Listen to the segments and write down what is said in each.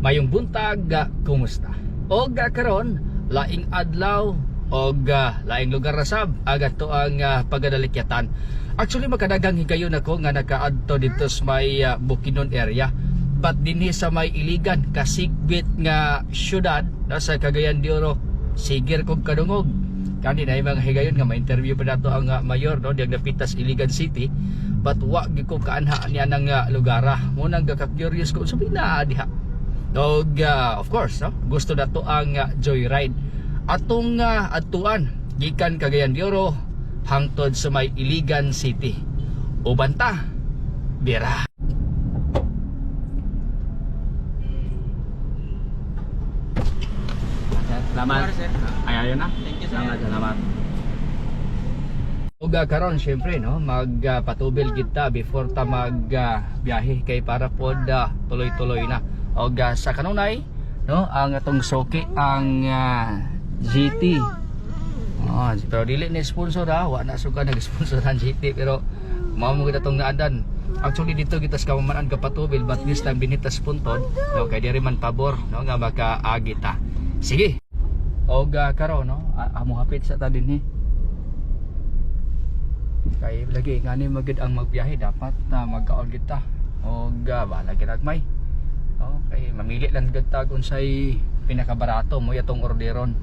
Mayong buntag, kumusta? Og karon laing adlaw og laing lugar ra sab ang ato ang pagadalikyatan. Actually, makadagang higayon ako nga nakaadto dito sa may Bukidnon area. But dinhi sa may Iligan, kasigbit nga syudad no, sa Cagayan de Oro, sigir kog kadungog. Kani na mga higayon nga ma-interview pa nato ang mayor no, diyang napitas Iligan City. But wa gyud ko kaanha niya ng lugara. Mo nang gaka-curious ko sabi na diha. Og of course, no, gusto nato ang joyride. Atong adtuan gikan Cagayan de Oro hangtod sa may Iligan City. Uban ta. Bira. Salamat. Ay, ayun na. Thank you, sir. Salamat, salamat. Ug karon syempre no, magpatubil kita before ta mag biyahe kay para pod tuloy-tuloy na. Og sa kanunay no, ang atong soki ang GT. Oh, pero dili ni sponsor ha, wa na suka nag-sponsor ang GT pero mao mo gid atong naadan. Actually dito kita sa kamaman kapatubil, but this time binitas puntod no, kay diri man pabor no nga makaagi ta. Sige. Og karon no, amo hapit sa ta dinhi. Kay lagi ngani magid ang magbiyahe dapat na magkaon kita. Og bahala ginagmay. No, kay mamili lang gud ta kung unsay pinakabarato mo atong orderon.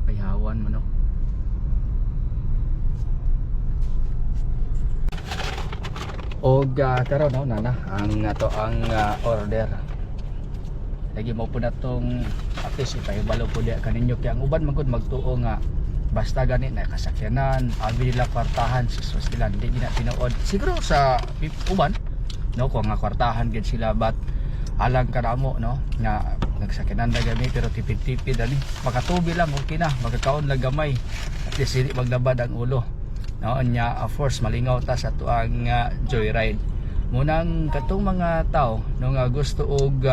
Bayhawan mo no. Og karon no, nana ang ato ang order. Lagi mo po na tong at least ipahibalo po diya kaninyo kay ang uban man gud magtuo nga basta gani na kasakyanan abi nila kwartahan sus sila hindi gina tinuod siguro sa uban no, kung nga kwartahan gid sila, but alang kanamo no nga nagsakyanan na gani pero tipid-tipid ani makatubi lang, okay na, makakaon lang gamay, at least dili maglabad ang ulo no. Nya of course malingaw ta sa tuang joyride. Munang katong mga tao no nga gusto og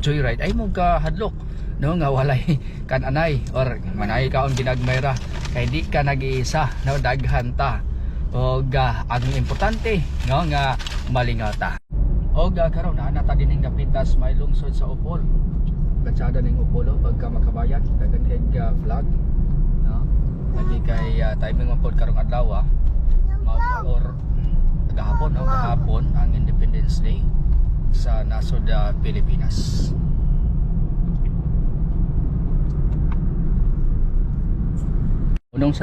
joyride ay mo ka hadlok no nga walay kananay or manay kaon ginagmay ra kay di ka nag-iisa no, daghan ta. Og ang importante no nga malingaw ta. Og karon na ta dining napitas may lungsod sa Opol. Katsada ning Opol oh, pagka makabayan daghan kay flag no, lagi kay timing man pod karong adlaw ah or gahapon no, gahapon ang Independence Day sa nasod Pilipinas. Unong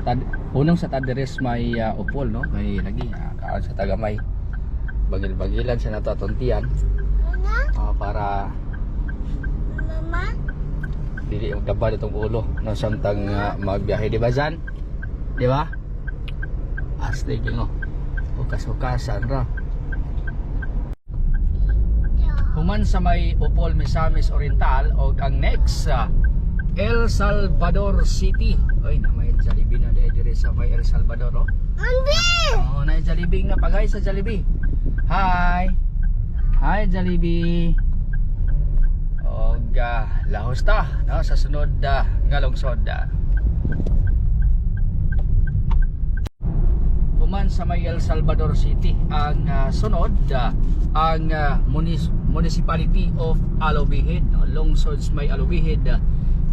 sa Tadres may Upol no, may lagi kaon sa tagamay. Bagil-bagilan sa nato atontian para Mama, dili magdabad itong ulo no samtang magbiyahe, di ba Zan? Di ba? Astig no. Ukas-ukasan ra. Human sa may Upol, Misamis Oriental og ang next El Salvador City. Oy, na may Jollibee na diri sa may El Salvador oh. Ambi! Oh, na Jollibee nga pagay sa Jollibee. Hi. Hi Jollibee. Og lahos ta no sa sunod nga lungsod. Human sa may El Salvador City ang sunod ang Municipality of Alubijid, no, lungsod sa may Alubijid,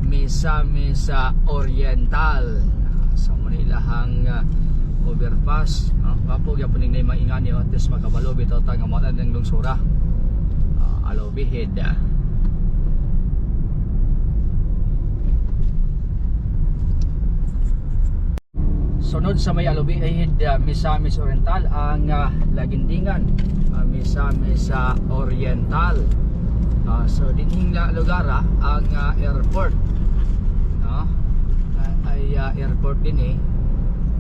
Misamis Oriental. Sa Manila hang overpass no, gwapo gyapon ning nay maingani at least makabalo bitaw ta nga mao na ng lungsura. Alubijid. Sunod sa may Alubijid, Misamis Oriental ang Lagindingan, Misamis Oriental. So dinhing lugar ang airport no? Ay airport din eh,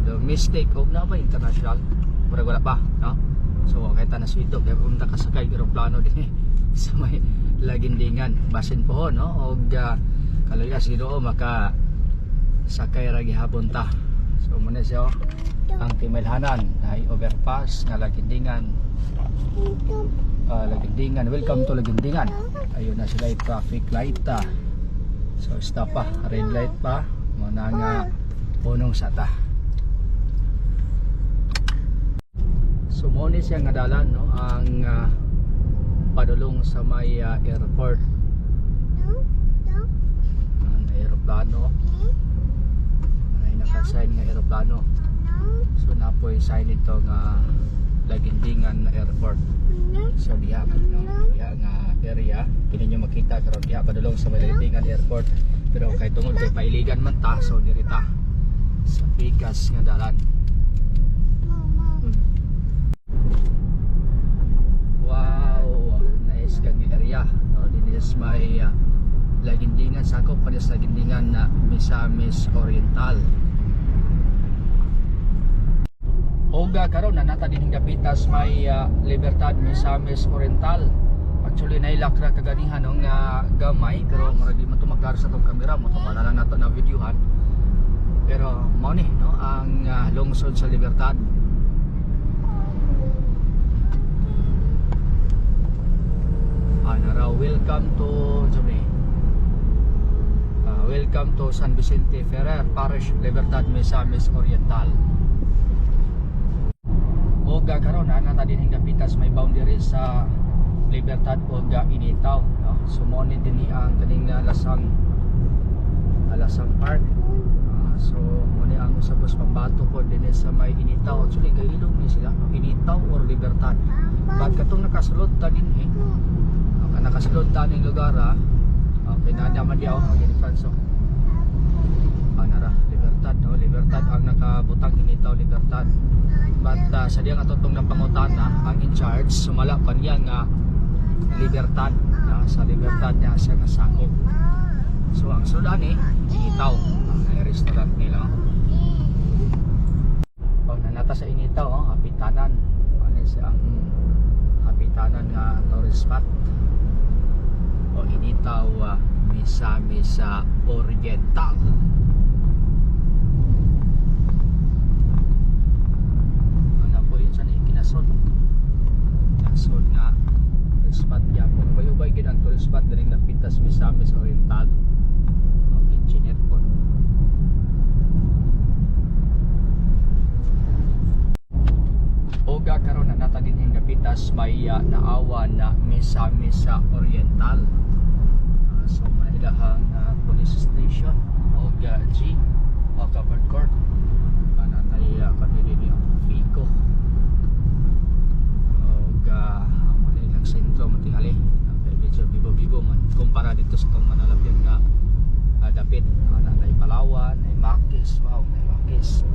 domestic og na ba international, pero wala pa no. So kahit na swito kay kung nakasakay eroplano din eh, sa may Lagindingan basin po no og kaluya siguro maka sakay ra gihapon ta. So muna siya oh, ang Timelhanan ay overpass nga Lagindingan. Lagindingan, welcome to Lagindingan. Ayun na sila yung traffic light ah. So stop pa, red light pa muna nga punong sata. So mo ni siya nga dalan, no, ang padulong sa may airport. Ang aeroplano, ay naka-sign nga aeroplano. So napoy sign ito nga Lagindingan Airport. So diha, no, diha nga area kini nyo makita karon, diha padulong sa may Lagindingan Airport. Pero kay tungod kay pailigan man ta, so diri ta sa pikas nga dalan. Wow, nice kang area. No, din is may Lagindingan, sakop pa sa Lagindingan na Misamis Oriental. Oga karon na nata din dapitas may Libertad, Misamis Oriental. Actually nailakra kaganihan, no, nga gamay, pero murag di man to maklaro sa tong kamera mo to, para lang nato na videohan. Pero mao ni, no, ang lungsod sa Libertad. Ano raw, welcome to sabi, welcome to San Vicente Ferrer Parish, Libertad, Misamis Oriental. Oga karon ana ta din dapitas may boundary sa Libertad ug Initao, no? So mo ni dinhi ang kaning Lasang Lasang Park. So mo ni ang usa pos pambato po dinhi sa may Initao. Actually kay ilong ni sila, no? Initao or Libertad. But katong nakasulod ta dinhi, okay, nakasulod ta ning lugar ah. Okay na naman di ako mag so. Nara, Libertad, no? Libertad ang nakabutang, Initao, Libertad. But sa diyang atong napangutana, ang in charge sumala pa niya nga Libertad, na sa Libertad niya siya nasakop. So ang sulod ani Initao, ang restaurant nila. Oh, nanata sa Initao, oh, Hapitanan. Ano siya ang Hapitanan nga tourist spot. O Initao, Misamis Oriental. Ano po yun sa Kinason. Kinason nga tourist spot gyapon. Ubay-ubay gid ang tourist spot diring napitas Misamis Oriental. O kitchenette po. Oga karon na nata din dapitas may naawa na Misamis Oriental. So may ilahang police station o G o covered court. Ana tay kanili ni Fico. Og ang mga ilang sentro matingali. Okay, medyo bibo-bibo man kumpara dito sa tong Manalabyan nga dapit. Ana nay Palawan, nay Makis, wow, nay Makis.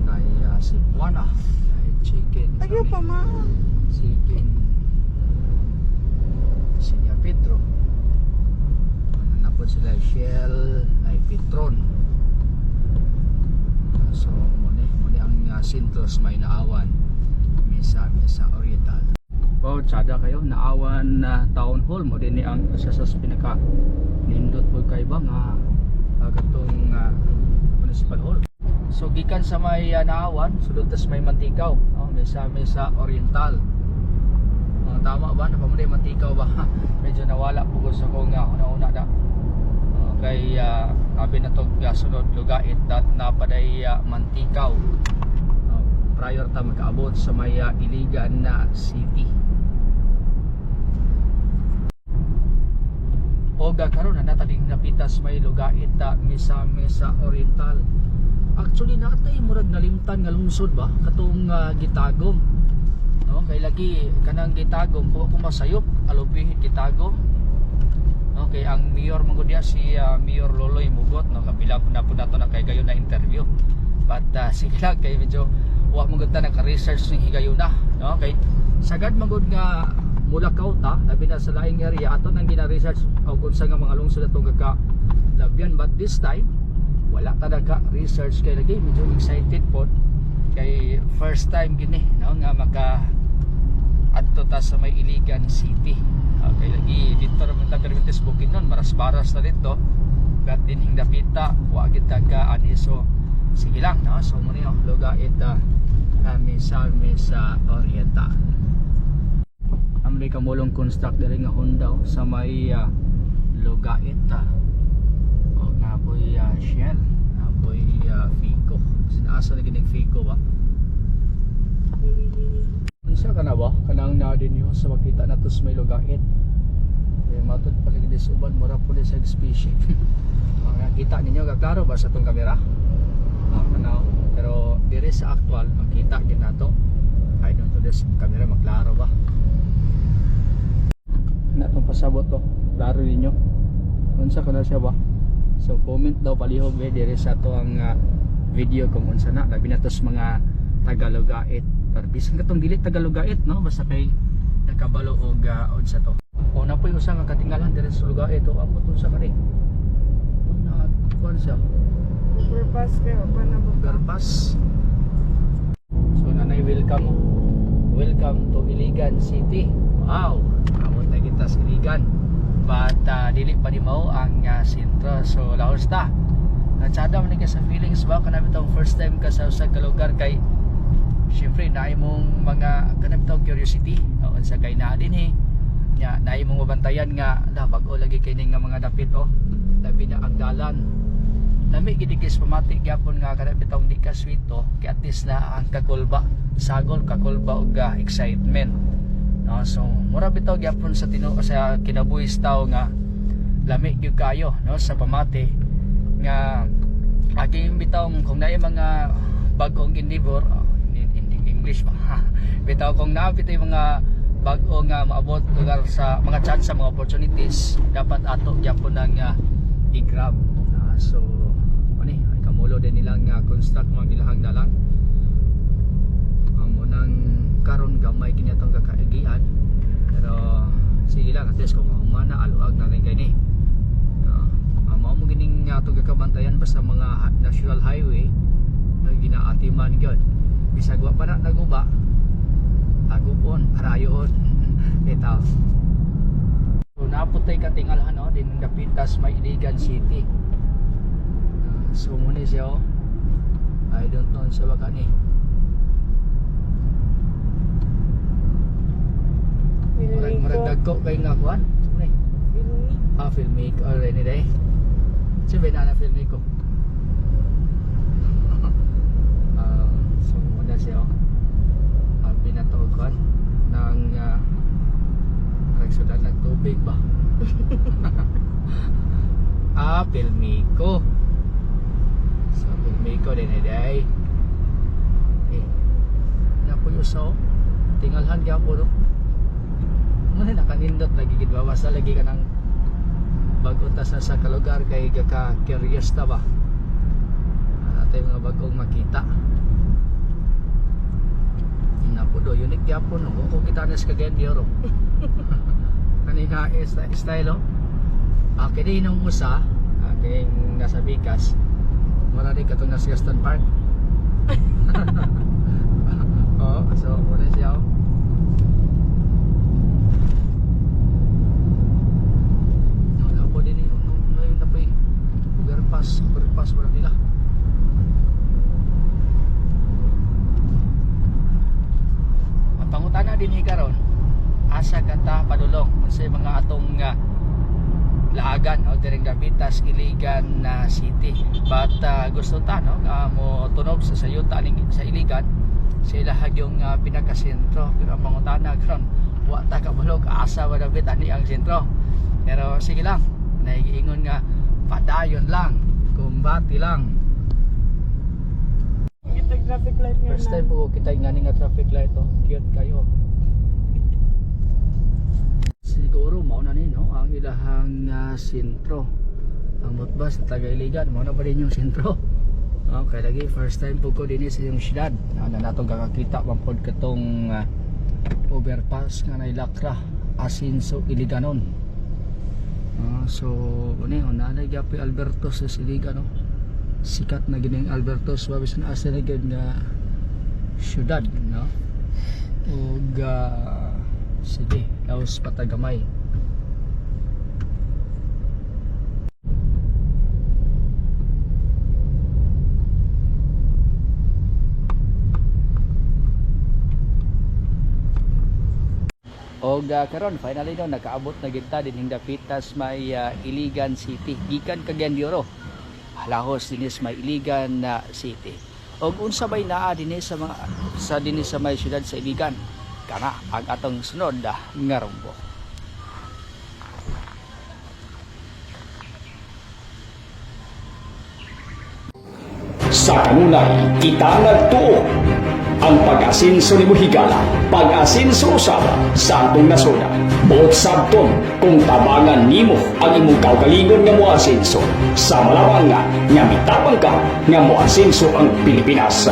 Nay Cebuana, nay chicken. Ayaw pa, ma. Chicken Senior Pedro. Ano na po sila, Shell, ay Petron. So muna ang sentros may Naawan, Misamis Oriental. Wow, tsada kayo Naawan na Town Hall mo din ni ang isa sa pinaka nindot po kay ba nga katong municipal hall. So gikan sa may Naawan, sulod tas may Manticao, no? Misamis Oriental. Tama ba? Napamunay Manticao ba? Medyo nawala po ko sa kong una-una da. Kay abi na tog sunod lugait dat napaday Manticao. Prior ta makaabot sa may Iligan na city. Oga karon na nataling napitas may lugait ta Misamis Oriental. Actually natay murag nalimtan nga lungsod ba katong Gitagom. No, kay lagi kanang Gitagom ko ako masayop alubihin Gitagom. No, kay ang mayor man gud diya si Mayor Loloy Mugot, no, kapila po na po nato na kay gayon na interview. But sige lang kay medyo wa man gud ta naka-research ning higayuna, no, kay sagad man gud nga mulakaw ta labi na sa laing area ato nang gina-research og unsa nga mga lungsod atong gaka labyan, but this time wala ta naka-research kay lagi medyo excited pod kay first time gini, no, nga maka adto ta sa may Iligan City. Okay, lagi dito ra man ta permitis Bukidnon, baras-baras na dito. But dinhing dapita wa gid ta ka ani, so sige lang, no. So mo ni oh, lugait Misamis Oriental. Amri kamulong construct diri nga Honda oh, sa may lugait ta. O napoy Shell, napoy Fico. Sinaasa na gining Fico ba? Unsa ka na ba? Kanang na din yun sa makita na to sa may lugait. Kaya matod pala gid sa uban mura po sa spaceship. Mga kita ninyo kaklaro ba sa tong kamera? Ah, kanaw. Pero dire sa actual makita gid nato. I don't know this camera maklaro ba. Kana tong pasabot to. Klaro ninyo. Unsa kana siya ba? So comment daw palihog eh dire sa to ang video kung unsa na labi na to sa mga Tagalogait or bisan katong dili Tagalogait, no, basta kay nakabalo og unsa to. O na po'y usa nga katingalan dire sa Lugait o amot unsa kani. Na kuan siya. Overpass kayo, pa na ba? Overpass. So nanay, welcome oh. Welcome to Iligan City. Wow, amot na kita sa Iligan. But dili pa ni mao ang sentro. So lahos ta. Natsada man ni ka sa feelings ba kana bitong first time ka sa usa ka lugar kay syempre naay mong mga kana bitong curiosity. O, unsa kay naa dinhi. Nya naay mong mabantayan nga da bag-o lagi kay ning nga mga dapit oh. Labi na ang dalan, lami gid kay pamati gyapon nga kada bitong di ka sweet to kay at least na ang kakulba, sagol kakulba og excitement, no. So mura bitaw gyapon sa tino sa kinabuhi sa tawo nga lami gyud kayo, no, sa pamati nga aking bitong kung naay mga bag-ong endeavor, oh, hindi English pa bitaw, kung naa bitay mga bag-o nga maabot lugar sa mga chance, sa mga opportunities, dapat ato gyapon ang i-grab. So ani ay kamulo din nilang construct mga ilahang dalan. Ang unang karon gamay kini atong kakaigian, pero sige lang, at least kung mahumana aluag na rin kini. Mao mo gining atong kakabantayan basta mga national highway na ginaatiman gyud, bisag wa pa na naguba, agupon parayon bitaw. So naputay katingalhan, no, din dapitas may Iligan City. So muna siya oh. I don't know sa baka ni. Murag murag dagko kay nga kuan. Muna. Filmic. Ah, filmic already day. Sige na na filmic ko. Ah, so muna siya oh. Ang pinatuog kuan ng nagsudan ng tubig ba? Ah, Pilmico. So, Pilmico din eh, day. Okay. Napoy usaw. Tingalhan gyapon, no? Muna nakanindot lagi gid ba? Basta lagi ka ng bago ta sa kalugar kay ka curious ta ba? Natay mga bagong makita. Napo do, unique gyapon, no? Kung kita na sa Cagayan de Oro. Kanina style oh. Ah, kini nung usa, kining nasa Bikas. Marami katong nasa Gaston Park. Oh, so muna siya. Oh. Wala po din eh. No, no, na po eh. Overpass, overpass wala nila. Ang pangutana din hi karon, asa ka ta padulong, unsay mga atong laagan o diring Dapitas Iligan na City. But gusto ta, no, nga mo tunob sa sayuta ning sa Iligan sa ilahag yung pinakasentro, pero ang pangutana karon, wa ta kabalo asa ba dapit ani ang sentro. Pero sige lang, naigiingon nga padayon lang, kumbati lang. Kita traffic light nga First na. time po kita nga nga traffic light oh. Cute kayo. Siguro mao na ni, no, ang ilahang sentro. Ang mutba sa taga Iligan, mao na pa rin yung sentro. Okay lagi first time po ko dinhi sa yung syudad. Na na natong kakakita man pod katong overpass nga nay Lakra Asinso Iliganon. So ani oh, naanay gyapon Alberto sa Iligan, no. Sikat na gining Albertos ba bisan asa na gyud nga syudad, no, ug sige, laos patagamay. Og karon finally, no, nakaabot na gid ta dinhing dapitas may Iligan City gikan Cagayan de Oro, lahos dinis may Iligan na City. Og unsa bay naa dinhi sa mga sa dinhi sa may syudad sa Iligan? Kana ang atong sunod nga rumbo. Sa kanunay, kita nagtuo ang pag-asinso ni Muhigala, pag-asinso usab sa atong nasoda. Buot sabton kung tabangan nimo ang imong kaugalingon nga moasinso. Sa malamang nga, nga mitabang ka nga moasinso ang Pilipinas.